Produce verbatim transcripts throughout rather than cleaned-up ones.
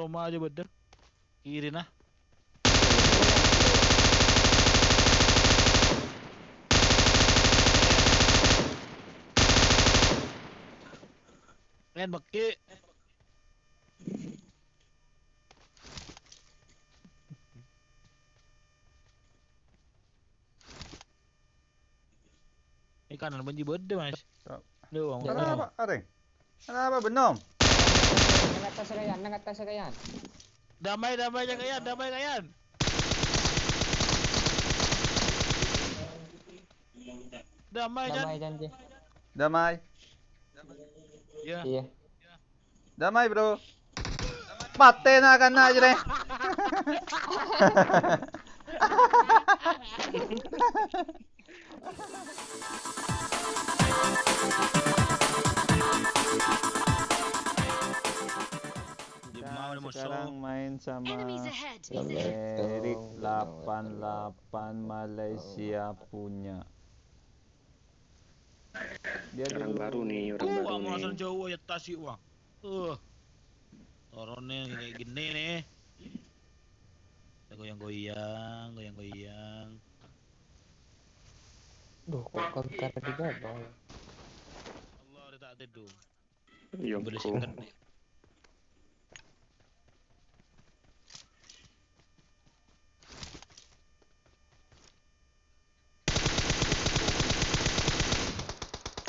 Roma aja bâdâ. Kiri nah. Main beki. Ikan banji bâdâ, Mas. Duh, Kenapa, Areng? Kenapa, Benom? Nang attas kayaan, nang attas kayaan. Damai, damai, Cak Yan, damai, Cak Yan. Damai, Cak. Damai, janji. Damai. Iya. Iya. Damai, Bro. Patèna kana jârèya. Sekarang main sama Erik delapan delapan Malaysia punya. Dia orang dulu. Baru nih, orang baru nih. Wah, mau asal jauh ya, tas sih, wah. Uh. Toronnya kayak gini nih. Goyang-goyang, goyang-goyang. Duh, kok konter di bawah? Allah, udah tak tidur. Iya, beli singkat nih.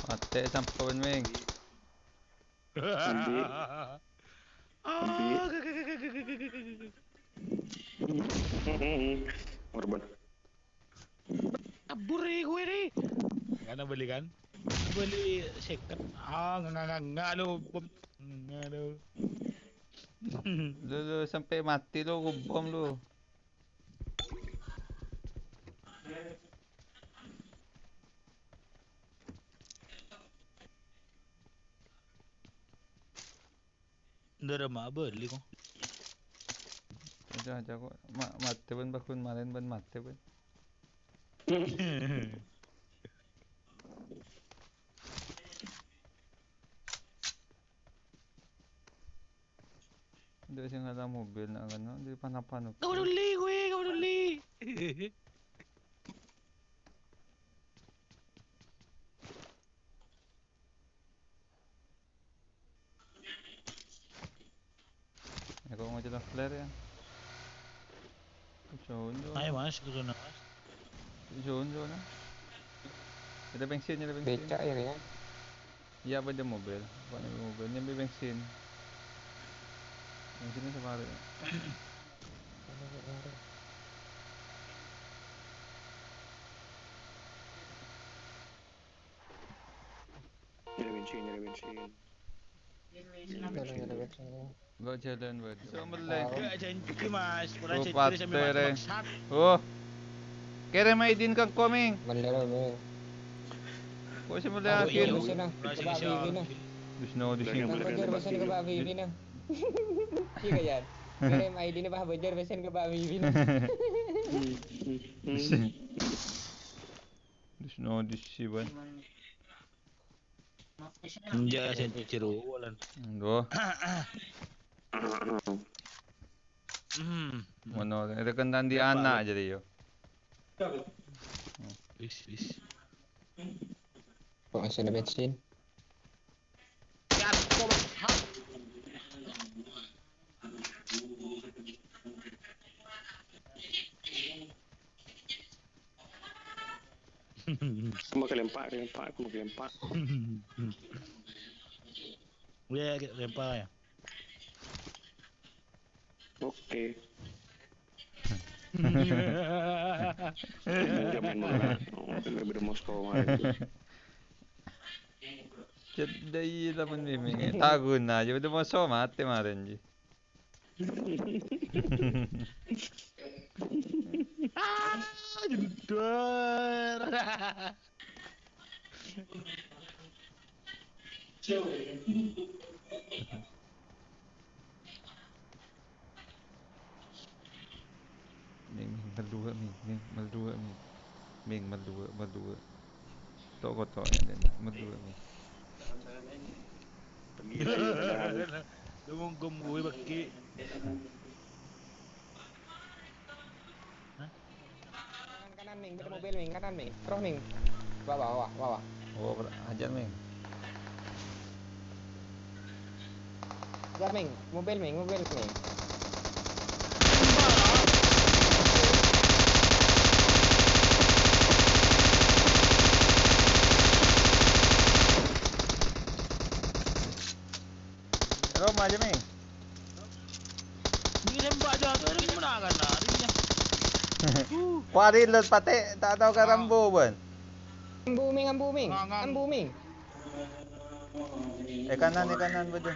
Matè sampèyan, Ming. Andi. Andi. Korban. Kabur nih gue nih. Karena beli kan? Beli seket. Ah, nggak, nggak, nggak, nggak, lu. Nggak, lu. Lu, lu sampai mati lu, gue bom lu. Ndara ma bali ko. Aja, aja ko. Ma-, matè bân, bâghun marèn bân matè bân. Ndâ' sè ngala mobil na' kan, ndâ' pana-pana. Kau duli, gue, kau duli. Ya, kok mau jelas flare ya? Ke sono. Ayo, Mas, ke sono, Mas. Ke sono, sono. Ada bensin, ada bensin. Becak ya, kayaknya. Iya, apa ada mobil? Apa ada mobil? Nyampe bensin. Bensinnya separuh ya. Nyari bensin, nyari bensin. Nyari bensin. Lo jalan, Bud. Iso mellè. Gak janji, Mas. Ora janji sampe maksa. Oh. Kirim I D-na ka engko', Ming. Mellè, Ming. Kok sih mellè akhir? Pesen, Nang. Ke Pak Bibi, Nang. Dusno, dusno. Bang Fajar pesen ke Pak Bibi, Nang. Iya, kan? Kirim I D-na Pak Fajar pesen ke Pak Bibi, Nang. Dusno, dusi, Bang. Enjâ', sè jero wulan. Nggo. Hmm. Ngono, rèken tandhi ana' jârèya. Wis, wis. Kok asal bensin? Aku mau kelempak, kelempak, aku mau kelempak. Iya, kelempak ya. Oke. Enggak main bola. Oh, bener-bener Moskow kemarin tuh. Cedai lawan Miming. Tak guna aja, udah mau so mati kemarin, ji. Ah, jedor. Ming, Ming, mèl duwâ', Ming, Ming, mèl duwâ', Ming. Ming, mèl duwâ', mèl duwâ'. Tok-kotok ya, Dek, mèl duwâ', Ming. Lu monggom gue bagi. Hah? Kanan, kanan, Ming. Bâdâ mobil, Ming. Kanan, Ming. Terros, Ming. Wah, wah, wah, wah, wah. Oh, ber-, hajar, Ming. Hajar, Ming. Mobil, Ming. Mobil, Ming. Roma aja, Ming. Ini nembak jatuh, ini gimana kan? Larinya. Wah, reload, Patek. Tak tahu kan Rambo, Bang. Ambu, Ming, ambu, Ming. Nggak, nggak. Ambu, Ming. Eh, kanan, eh, kanan, bâdâ.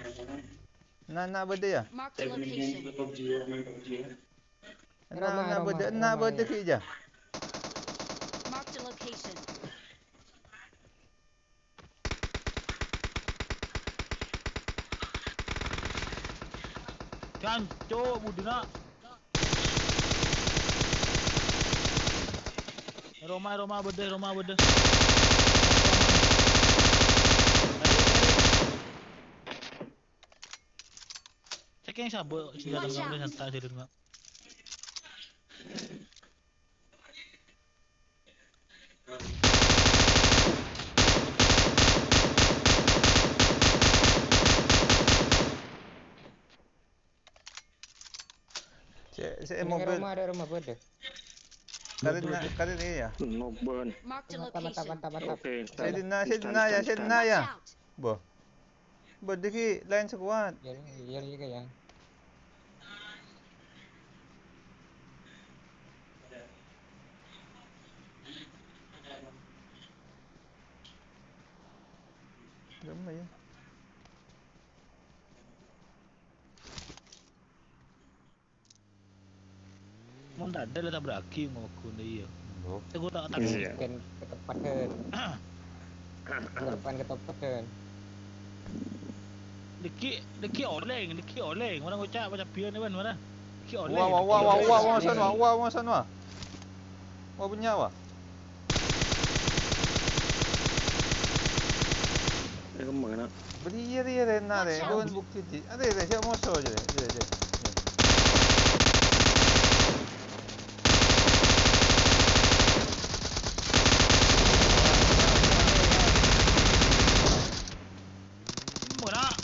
Nah, nah, bâdâ, ya? Marked a location. Nah, Roma, nah, Roma, bâdâ, Roma, nah, Roma, bâdâ, ya. Ki, ja. Marked a location. Jancuk, budina. Roma, Roma, bâdâ, Roma, bâdâ. Cek yang sabuk, senjata. Watch out. Nggak boleh santai, jadi nggak. Cek, cek, ini mobil. Roma, ada Roma, bâdâ. Karin, karin, iya. Ngoben. Marked a location. Mantap, mantap, mantap. Oke, saya di sana, saya di sana, ya, saya di sana, ya. Watch out. Boh. Bâdâ, Ki, laèn squad. Iyâ, iyâ, iyâ, Kak, ya. Dâm aja. Mon tadâ' la tabra'aghi ngoghuna, iyâ. Loh. Sè ghu ta' Iya. Kan ketepetan. Bukan ketepetan. Dâgghi', dâgghi' olèng, dâgghi' olèng. Mara ngoca' pacabiyân, Wan, mara. Dâgghi' olèng. Wah, wah, wah, wah, wah, wah, san, wah, wah, wah, san, wah. Wah, bânnya', wah. Eh, kembang, nak. Bâdâ iyâ, iyâ, rèna, rè. Watch out. Bukan bukti, di. Ada, ada, siap musuh aja, deh. Iya, iya. Murah.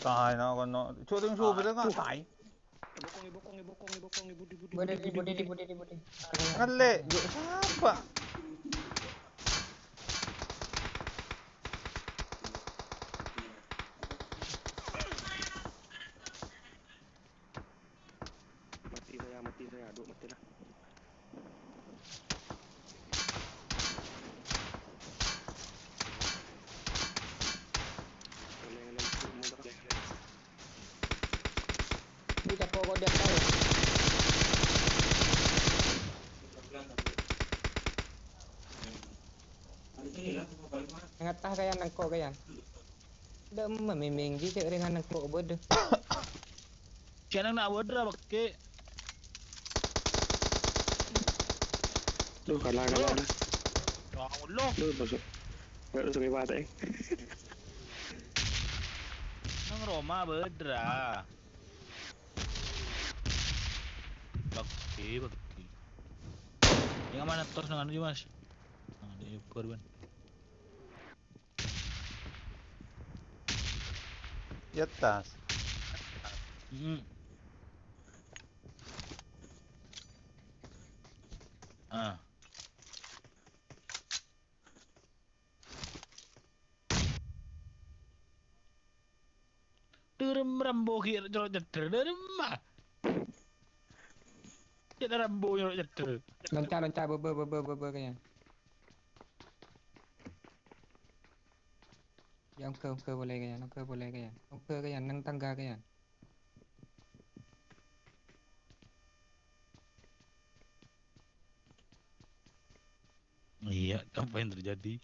Tahan, nak, kena. Cuk, tim super, nak, tai. Budi, budi, budi, budi, budi. Ngallè, yuk, sapa? Mati saya, mati saya, aduh, matilah. Ini capo kok dia tahu. Ngatah kayan nengko kayan. Dâ' emma mèmèng ghi' cè' rèng nengko bâdâ. Cè' nang na' bâdâ, Bâkke. Duh, kalah, kalah, kalah. Ya Allah. Duh, masuk. Nggak, terus sampai mati. Nang Roma bâdâ. Bâkke, Bâkke. Yang mana tos nang anu, Mas? Nang di korban. Di atas. Mm-mm. Ah. Dârem Rambo ghi' nyoro' cedder, dâremma. Cè' Rambo nyoro' cedder. Lonca', lonca', bâbâ, bâbâ, bâbâ, kayan. Ya, ongghâ, ongghâ polè, kayan, ongghâ polè, kayan. Ongghâ, kayan, neng tangga, kayan. Iya, apa yang terjadi?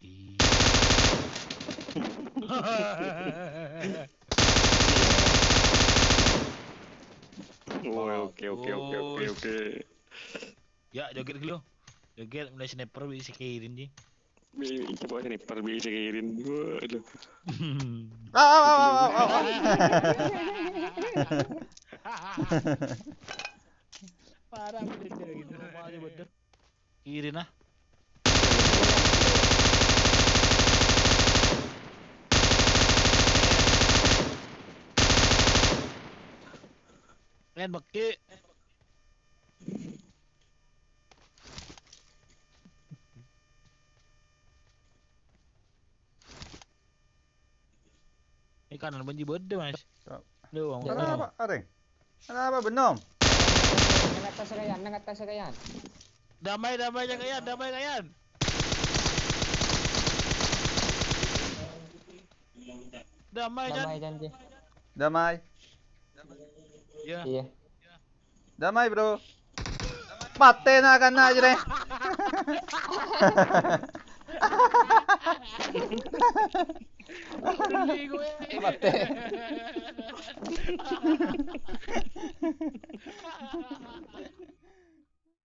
Iya. Woi, oke, oke, oke, oke, bagus. Oke. Ya, joget dulu. Joget mulai sniper bisa kirim ji. Bi-, iki pokoknya sniper bisa kirim. Waduh. Au, au, au, au, au, au. Parah bener gitu. Apa aja bener. Kirim ah. Kalian beki. Ini kanan benji beda, Mas. Cok. Lu, Bang. Kenapa, Areng? Kenapa, Benom? Nang atas, Kayan, nang atas, Kayan. Damai, damai, Kayan, damai, Kayan. Damai, Jan. Damai, Jan, Ji. Damai. Iya. Iya. Damai, Bro. Patè na' kanna' jârèya. Patè.